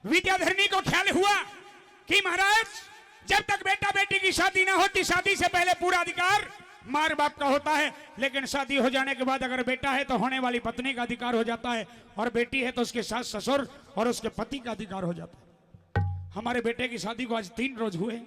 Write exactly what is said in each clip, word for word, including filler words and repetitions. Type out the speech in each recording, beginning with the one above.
विद्याधरणी को ख्याल हुआ कि महाराज, जब तक बेटा बेटी की शादी ना होती, शादी से पहले पूरा अधिकार मार बाप का होता है, लेकिन शादी हो जाने के बाद अगर बेटा है तो होने वाली पत्नी का अधिकार हो जाता है, और बेटी है तो उसके सास ससुर और उसके पति का अधिकार हो जाता है। हमारे बेटे की शादी को आज तीन रोज हुए।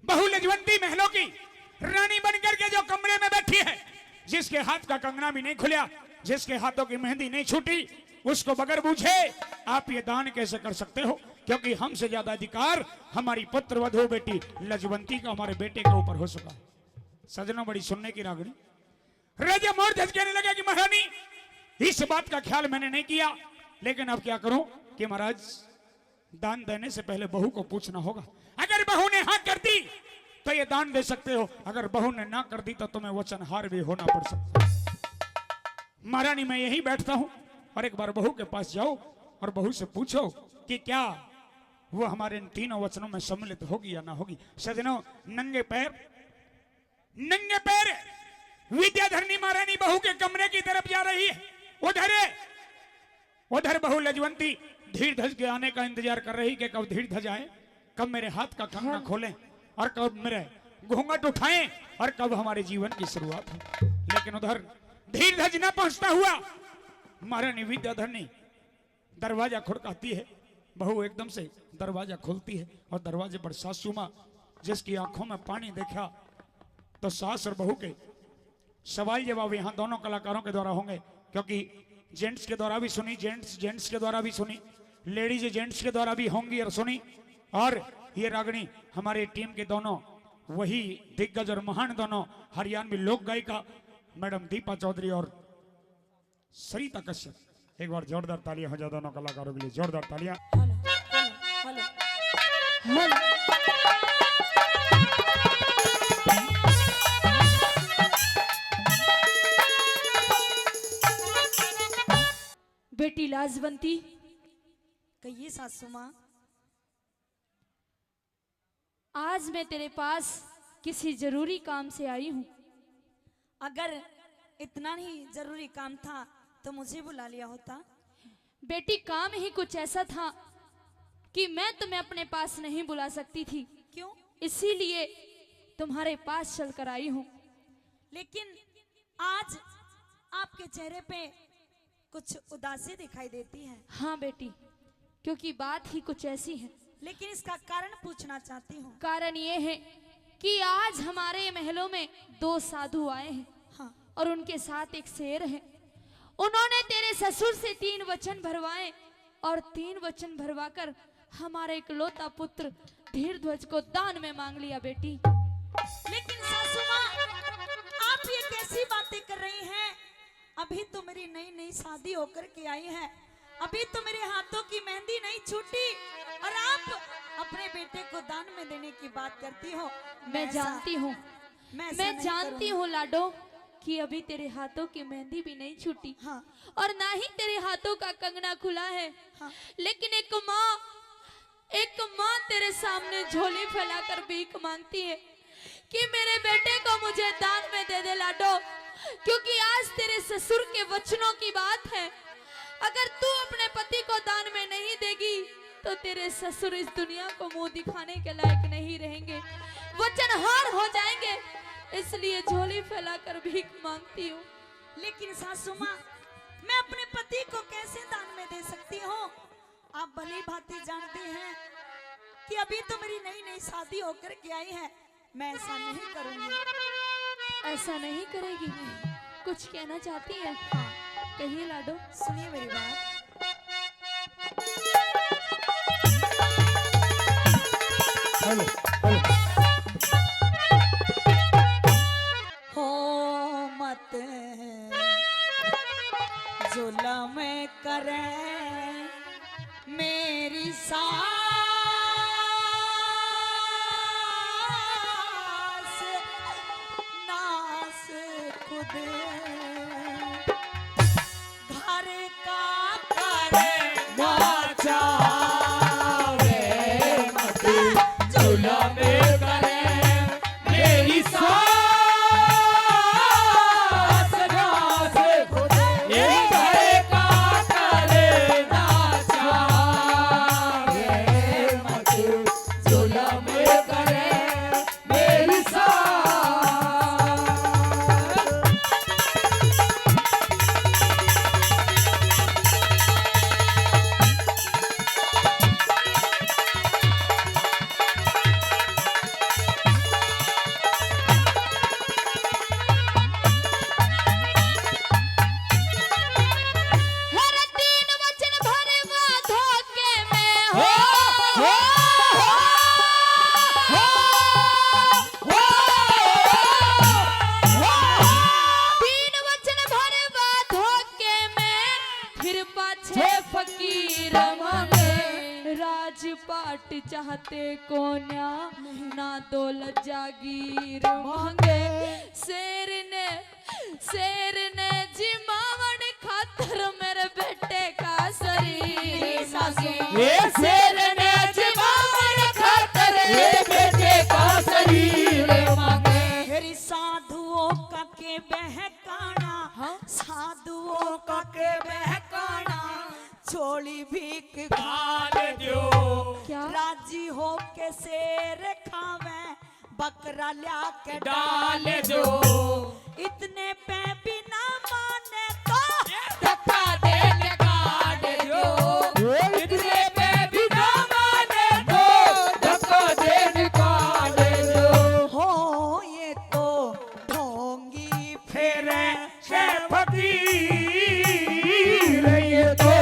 बहू लजवंती महलों की रानी बनकर के जो कमरे में बैठी है, जिसके हाथ का कंगना भी नहीं खुला, जिसके हाथों की मेहंदी नहीं छूटी, उसको बगैर बूझे आप ये दान कैसे कर सकते हो? क्योंकि हमसे ज्यादा अधिकार हमारी पुत्र वधू बेटी लजवंती का हमारे बेटे के ऊपर हो चुका है। सजनों, बड़ी सुनने की रागनी। राजा मोर धज कहने लगा कि महारानी, इस बात का ख्याल मैंने नहीं किया, लेकिन अब क्या करूं कि महाराज, दान देने से पहले बहू को पूछना होगा। अगर बहू ने हाँ कर दी तो ये दान दे सकते हो, अगर बहू ने ना कर दी तो तुम्हें वचनहार भी होना पड़ सकता है। महारानी, मैं यहीं बैठता हूं और एक बार बहू के पास जाओ और बहू से पूछो कि क्या वो हमारे इन तीनों वचनों में सम्मिलित होगी या ना होगी। सजनों, नंगे पैर, नंगे पैर विद्याधरणी महारानी बहू के कमरे की तरफ जा रही है। उधर, उधर बहू लजवंती धीरधज के आने का इंतजार कर रही कि कब धीरधज आए, कब मेरे हाथ का कंगना खोलें और कब मेरे घूंघट उठाएं और कब हमारे जीवन की शुरुआत हो। लेकिन उधर धीरधज न पहुंचता हुआ महारानी विद्याधरणी दरवाजा खड़काती है। बहू एकदम से दरवाजा खोलती है और दरवाजे पर सासू माँ, जिसकी आंखों में पानी देखा, तो सास और बहू के सवाल जवाब यहाँ दोनों कलाकारों के द्वारा होंगे, क्योंकि जेंट्स के द्वारा भी सुनी, जेंट्स जेंट्स के द्वारा भी सुनी, लेडीज जेंट्स के द्वारा भी होंगी और सुनी। और ये रागनी हमारे टीम के दोनों वही दिग्गज और महान दोनों हरियाणवी लोक गायिका मैडम दीपा चौधरी और सरिता कश्यप। एक बार जोरदार तालियां हो जाए दोनों कलाकारों के लिए, जोरदार तालियां। Hello, hello, hello. हेलो। बेटी लाजवंती, कहिए सासू माँ। आज मैं तेरे पास किसी जरूरी काम से आई हूँ। अगर इतना ही जरूरी काम था तो मुझे बुला लिया होता। बेटी, काम ही कुछ ऐसा था कि मैं तुम्हें अपने पास नहीं बुला सकती थी। क्यों? इसीलिए तुम्हारे पास चलकर आई हूँ। लेकिन आज आपके चेहरे पे कुछ उदासी दिखाई देती है। हाँ बेटी, क्योंकि बात ही कुछ ऐसी है। लेकिन इसका कारण पूछना चाहती हूँ। कारण ये है कि आज हमारे महलों में दो साधु आए हैं। हाँ। और उनके साथ एक शेर है। उन्होंने तेरे ससुर से तीन वचन भरवाए और तीन वचन भरवाकर हमारा इकलौता पुत्र धीरध्वज को दान में मांग लिया बेटी। लेकिन सासू माँ, आप ये कैसी बातें कर रही हैं? अभी तो मेरी नई नई शादी होकर के आई है, अभी तो मेरे हाथों की मेहंदी नहीं छूटी और आप अपने बेटे को दान में देने की बात करती हो। मैं जानती हूँ, मैं जानती हूँ लाडो कि अभी तेरे हाथों की मेहंदी भी नहीं छूटी। हाँ। और ना ही तेरे हाथों का कंगना खुला है। हाँ। लेकिन एक माँ, एक माँ तेरे सामने झोली फैलाकर भीख मांगती है कि मेरे बेटे को मुझे दान में दे दे लाडो, क्योंकि आज तेरे ससुर के वचनों की बात है। अगर तू अपने पति को दान में नहीं देगी तो तेरे ससुर इस दुनिया को मुंह दिखाने के लायक नहीं रहेंगे, वचनहार हो जाएंगे। इसलिए झोली फैलाकर भीख मांगती हूँ। लेकिन सासू माँ, मैं अपने पति को कैसे दान में दे सकती हूँ? आप भली भांति जानती हैं कि अभी तो मेरी नई नई शादी होकर के आई है, मैं ऐसा नहीं करूंगी। ऐसा नहीं करेगी? कुछ कहना चाहती है? हाँ। कहिए लाडो। सुनिए मेरी बात। Hello, hello. हो मत जुल्म करे मेरी सास, नास खुद घर का करना चाहे, मत जुल्म करे मेरी सास, नास खुद ये घर का करना चाहे। तीन वचन भरवा धोखे में, फिर पाछे फकीर मांगे। राजपाट चाहते कोन्या, ना दौलत जागीर मांगे। शेर ने, शेर ने जिमावण खातर मेरे बेटे का शरीर मांगे। ए शेर ने जिमावण खातर मेरे बेटे का शरीर मांगे। फिर साधुओं का के बहकाना, हाँ? साधुओं का के बहकाना, चोली भीख घाल दो। क्या? राजी हो के शेर खावे, बकरा ल्या के डाल दो। इतने पे भी ना माने तो धक्का दे के काट दो। इतने पे भी ना माने तो धक्का दे के काट दो। हो ये तो ढोंगी फिर से फकीर, ये तो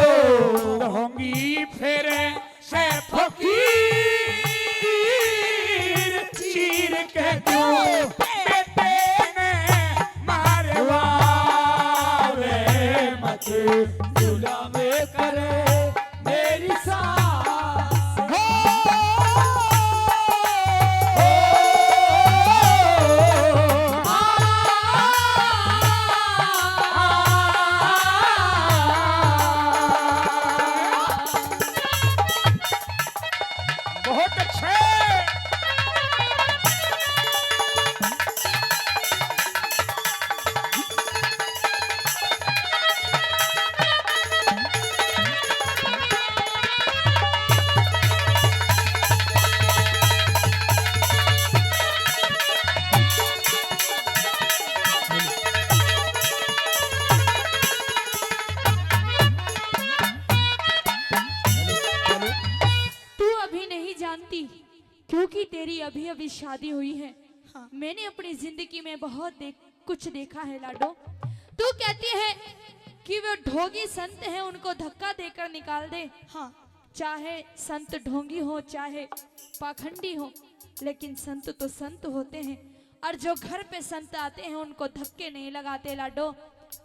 ढोंगी फिर से फकीर। चीर के क्यों बेटे ने मारवावे, मत जुलम करे मेरी सास। हो, हो, आ, आ, बहुत अच्छे। तू अभी नहीं जानती, क्योंकि तेरी अभी अभी शादी हुई है। हाँ। मैंने अपनी जिंदगी में बहुत देख, कुछ देखा है लाडो। तू कहती है कि वो ढोंगी संत हैं, उनको धक्का देकर निकाल दे। हाँ। चाहे संत ढोंगी हो, चाहे पाखंडी हो, लेकिन संत तो संत होते हैं। और जो घर पे संत आते हैं, उनको धक्के नहीं लगाते लाडो।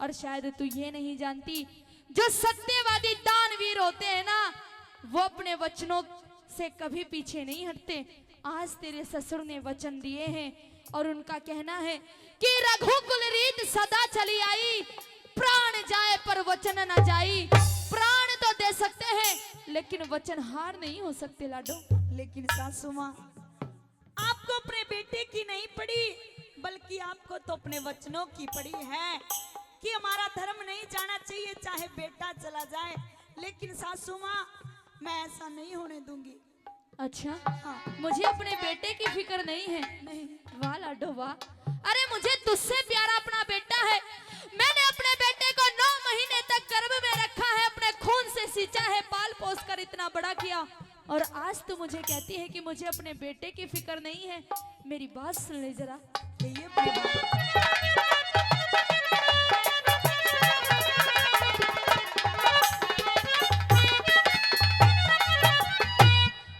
और शायद तू ये नहीं जानती, जो सत्यवादी दानवीर होते हैं ना, वो अपने वचनों से कभी पीछे नहीं हटते। आज तेरे ससुर ने वचन दिए हैं और उनका कहना है कि रघुकुल रीत सदा चली आई, प्राण जाए पर वचन न जाई। प्राण तो दे सकते हैं, लेकिन वचन हार नहीं हो सकते लाडो। लेकिन सासू माँ, आपको अपने बेटे की नहीं पड़ी, बल्कि आपको तो अपने वचनों की पड़ी है कि हमारा धर्म नहीं जाना चाहिए, चाहे बेटा चला जाए। लेकिन सासू माँ, मैं ऐसा नहीं होने दूंगी। अच्छा, हाँ। मुझे अपने बेटे की फिक्र नहीं है। नहीं। वाह लाडो वाह, अरे मुझे तुझसे प्यारा अपना बेटा है। मैंने अपने बेटे को नौ महीने तक गर्भ में रखा है, अपने खून से सींचा है, पाल पोस कर इतना बड़ा किया, और आज तू मुझे कहती है कि मुझे अपने बेटे की फिक्र नहीं है। मेरी बात सुन ले जरा। ये अपनी बात।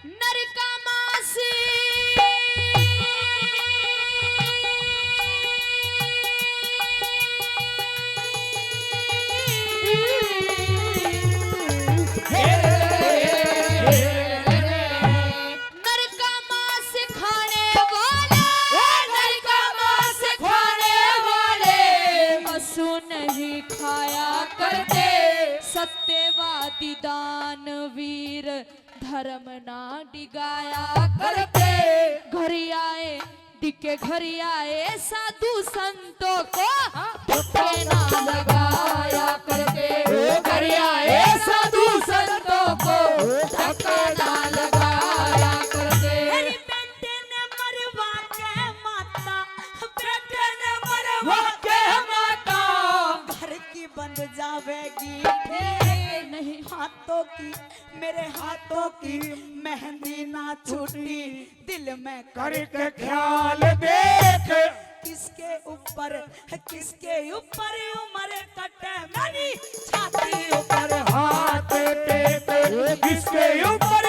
नरका मासी। नरका मास खाने वाले, ए नरका मास खाने वाले, पशु नहीं खाया करते, सत्यवादी दानवीर धर्म ना डिगाया करते। घर आए दिखे घर आए साधु संतों को, हाँ। धक्के ना लगाया करते। ओ घर आए साधु संतों को, धक्के ना लगाया करते। अरे बेटे ने मरवा के माता, बेटे ने मरवा के माता, घर की बंध जावेगी। नहीं। हाथों की, मेरे हाथों की मेहंदी ना छूटी, दिल में करके ख्याल देख। किसके ऊपर, किसके ऊपर उम्र कटे मेरी छाती ऊपर हाथ टेक। किसके ऊपर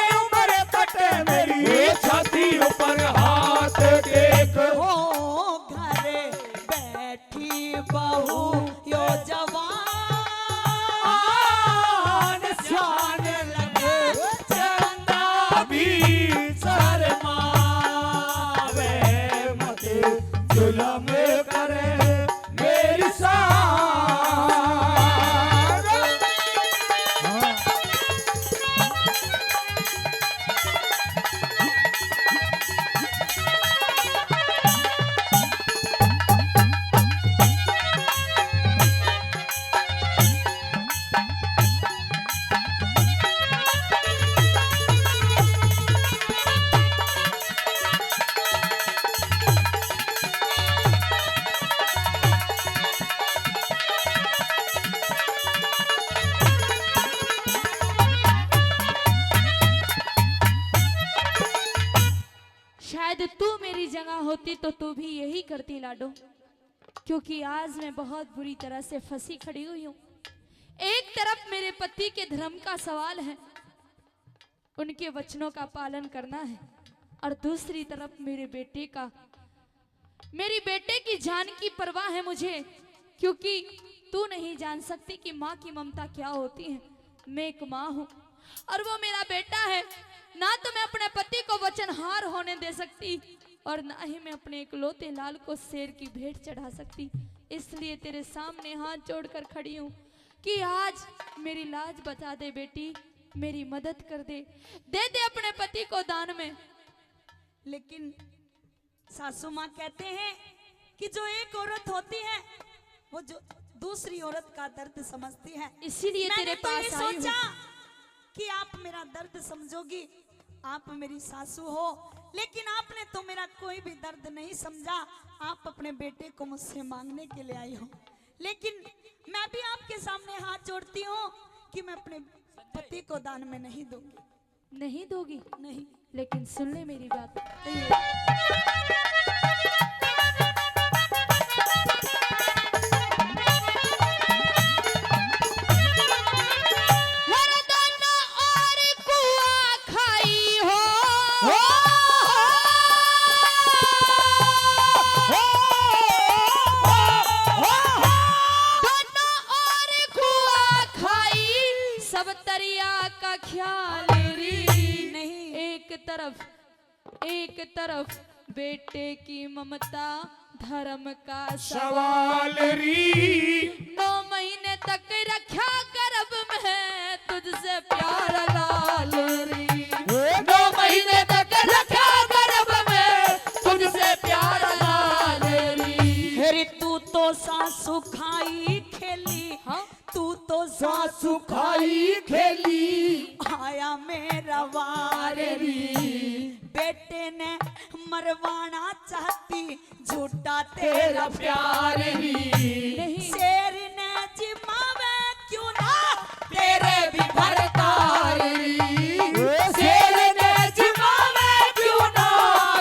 शर्मावे मत, जुल्म करे मेरी सास। शायद तू मेरी जगह होती तो तू भी यही करती लाडो, क्योंकि आज मैं बहुत बुरी तरह से फंसी खड़ी हुई हूँ। एक तरफ मेरे पति के धर्म का सवाल है, उनके वचनों का पालन करना है, और दूसरी तरफ मेरे बेटे का, मेरी बेटे की जान की परवाह है मुझे, क्योंकि तू नहीं जान सकती कि माँ की ममता क्या होती है। मैं एक माँ हूँ और वो मेरा बेटा है। ना तो मैं अपने पति को वचनहार होने दे सकती और ना ही मैं अपने इकलौते लाल को शेर की भेंट चढ़ा सकती। इसलिए तेरे सामने हाथ जोड़कर खड़ी हूँ कि आज मेरी लाज बचा दे बेटी, मेरी मदद कर दे, दे दे अपने पति को दान में। लेकिन सासू माँ कहते हैं कि जो एक औरत होती है, वो जो दूसरी औरत का दर्द समझती है। इसीलिए मैंने तेरे तो ये पास आई हूँ। सोचा कि आप मेरा दर्द समझोगी, आप मेरी सासू हो, लेकिन आपने तो मेरा कोई भी दर्द नहीं समझा। आप अपने बेटे को मुझसे मांगने के लिए आई हो, लेकिन मैं भी आपके सामने हाथ जोड़ती हूँ कि मैं अपने पति को दान में नहीं दूंगी। नहीं दोगी? नहीं। लेकिन सुन ले मेरी बात। हर दोनों ओर कुआ खाई हो। हो, हो, हो, हो, हो। दोनों ओर कुआ खाई, सब तरिया का ख्याल री। नहीं। एक तरफ, एक तरफ बेटे की ममता, धर्म का सवाल री। नौ महीने तक रखा गर्भ में तुझसे प्यार लाल री। नौ महीने तक रखा गर्भ में तुझसे प्यार लाल री। फिर तू तो सासू खाई खेली, हाँ? तू तो सासू खाई खेली, आया मेरा वार री। बेटे ने मरवाना चाहती, झूठा तेरा प्यार री। नहीं। शेर ने जिमावे क्यों ना तेरे भी भरतार री। शेर ने जिमावे क्यों ना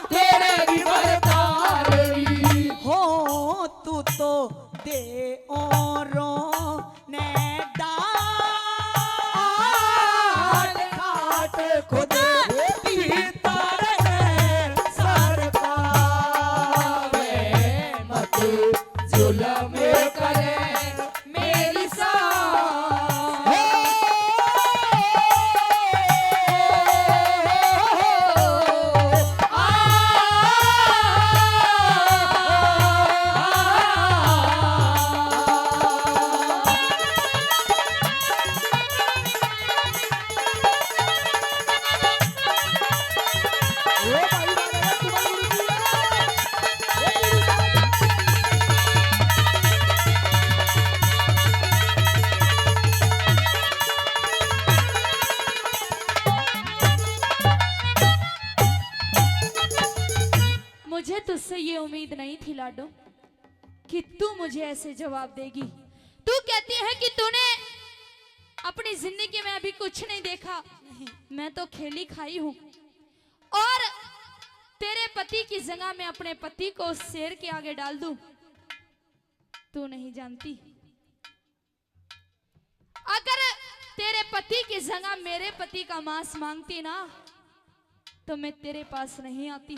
तेरे भी भरतार री। हो तू तो दे औरों ने डाल, खाट खुद भीतर है सरकावे, मत जुल्म करे मेरी सास। मुझे तुझसे ये उम्मीद नहीं थी लाडो कि तू मुझे ऐसे जवाब देगी। तू कहती है कि तूने अपनी जिंदगी में अभी कुछ नहीं देखा। नहीं। मैं तो खेली खाई हूँ और तेरे पति की जगह मैं अपने पति को शेर के आगे डाल दूं। तू नहीं जानती, अगर तेरे पति की जगह मेरे पति का मांस मांगती ना, तो मैं तेरे पास नहीं आती।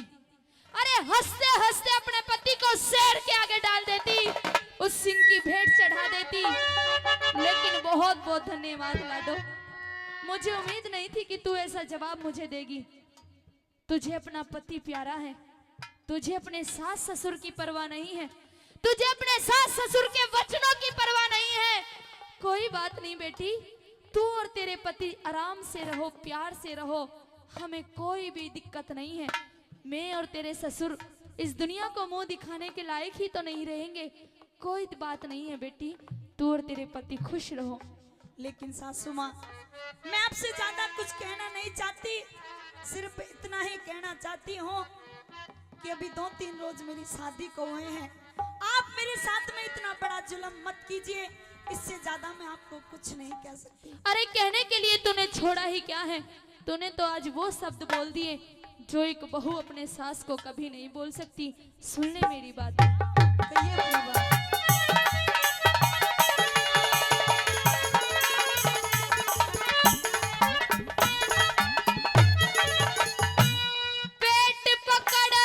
अरे, हंसते हंसते अपने पति को शेर के आगे डाल देती, उस सिंह की भेंट चढ़ा देती। लेकिन बहुत बहुत धन्यवाद लाडो, मुझे उम्मीद नहीं थी कि तू ऐसा जवाब मुझे देगी। तुझे अपना पति प्यारा है, तुझे अपने सास ससुर की परवाह नहीं है, तुझे अपने सास ससुर के वचनों की परवाह नहीं है। कोई बात नहीं बेटी, तू और तेरे पति आराम से रहो, प्यार से रहो, हमें कोई भी दिक्कत नहीं है। मैं और तेरे ससुर इस दुनिया को मुंह दिखाने के लायक ही तो नहीं रहेंगे। कोई बात नहीं है बेटी, तू और तेरे पति खुश रहो। लेकिन सासू माँ, मैं आपसे ज्यादा कुछ कहना नहीं चाहती, सिर्फ इतना ही कहना चाहती हूँ कि अभी दो तीन रोज मेरी शादी को हुए हैं। आप मेरे साथ में इतना बड़ा जुल्म मत कीजिए, इससे ज्यादा मैं आपको कुछ नहीं कह सकती। अरे, कहने के लिए तूने छोड़ा ही क्या है? तूने तो आज वो शब्द बोल दिए जो एक बहू अपने सास को कभी नहीं बोल सकती। सुन ले मेरी बात। कहिए अपनी बात। पेट पकड़।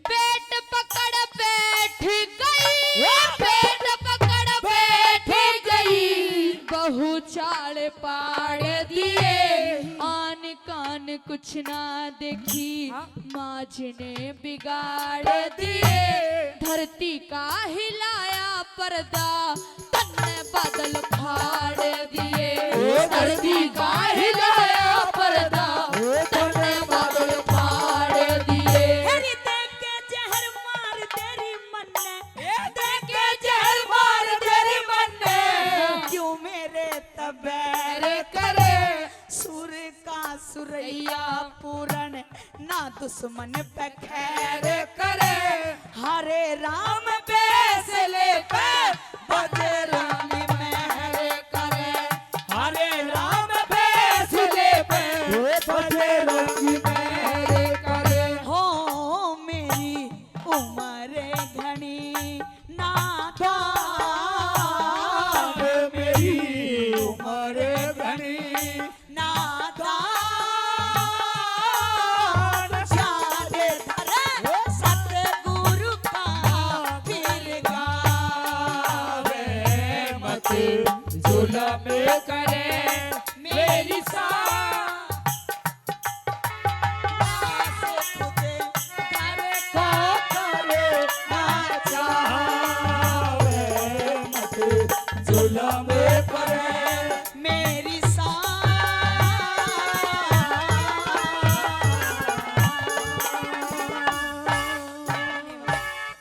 पेट पकड़ बैठ गई, पेट पकड़ बैठ गई। बहू चाल पाड़ दिए, आन कान कुछ ना देखी, हाँ। माँ जी ने बिगाड़ दिए। धरती का हिलाया पर्दा, तन्ने बादल फाड़ दिए। ओ धरती का हिलाया पर्दा, ओ तन्ने बादल फाड़ दिए। हरी देख के जहर मार तेरी मन्ने, ए देख के जहर मार तेरी मन्ने। क्यों मेरे तबैर करे, सुर का सुरैया पूरण, ना दुश्मन पे खैर करे। हरे राम फैसले पे बजरंगी मेहर करे। हरे राम फैसले पे बजरंगी मेहर करे। हो मेरी उम्र घणी नादान, मेरी उम्र घणी नादान, शाद धरे सतगुरु का बिरगावे। मत जुल्म करे मेरी सा, ना से तुझे घर का करना चाहे। मत जुल्म करे